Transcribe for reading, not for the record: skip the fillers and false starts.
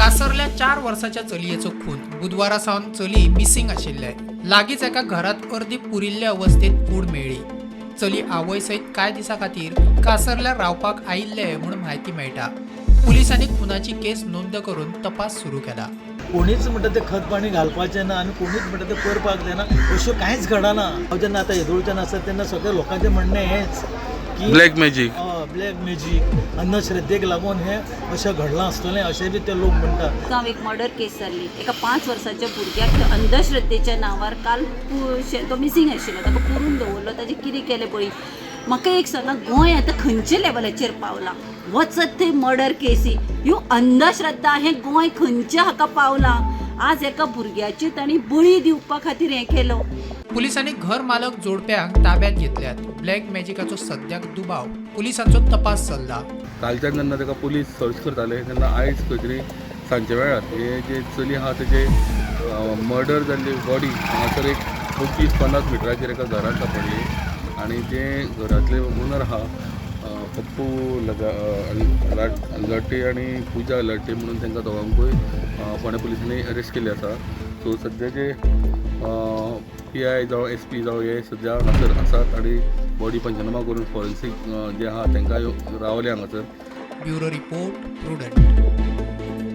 कासरल्या 4 वर्साच्या चलयेचो खून. बुधवारा सावन चली मिसिंग आशिल्ले. लागींच एका घरात अर्दी पुरिल्ले अवस्थेत कूड मेळ्ळी. चली आवय सयत कांय दिसां खातीर कासरल्या रावपाक आयिल्ले म्हूण म्हायती मेळटा. पुलिसांनी खुनाची केस नोंद करून तपास सुरू केला. कोणीच म्हणटा तें खत पाणी घालपाचें ना आनी कोणीच म्हणटा तें करपाक जायना, अश्यो कांयच घडना. हांव जेन्ना आतां येदोळच्यान आसा तेन्ना सगळ्या लोकांचें म्हणणें हेंच की ब्लॅक मॅजीक, ब्लॅक मॅजीक, अंधश्रद्धेक लागून हें अशें घडलां आसतलें अशें बी ते लोक म्हणटात. गांव एक मर्डर केस जाल्ली. एका 5 वर्साच्या भुरग्याक अंधश्रद्धेच्या नांवार काल तो मिसींग आशिल्लो, ताका पुरून दवरलो. ताजें कितें केलें पळय. म्हाका एक सांगा, गोंय आतां खंयच्या लेवलाचेर पावलां? वचत थंय मर्डर केसी, ह्यो अंधश्रद्धा. हें गोंय खंयच्या हाका पावलां? आज एका भुरग्याची तांणी बळी दिवपा खातीर हें केलो. पुलिसांनी घर मालक जोडप्यांक ताब्यात घेतल्यात. ब्लॅक मॅजिकाचो सद्याक दुबाव. पुलिसांचो तपास चल्ला. कालच्यान जेन्ना ताका पुलीस सर्च करताले तेन्ना आयज खंय तरी सांजच्या वेळार हे जे चली आहा तेजे मर्डर जाल्ली बॉडी हांगासर एक 25-50 मिटराचेर एका घरांत सांपडली आनी जे घरांतले ओनर आहा, पप्पू लगा लटे आनी पुजा लटे म्हणून तांकां दोगांकूय फोंडें पुलिसांनी अरेस्ट केल्ले आसा. सो सद्या जे पी I जावं एस पी जावं हे सद्या हांगासर आसात आनी बॉडी पंचनामा करून फॉरेन्सीक जे आहा तांकां रावले हांगासर. Bureau report, Prudent.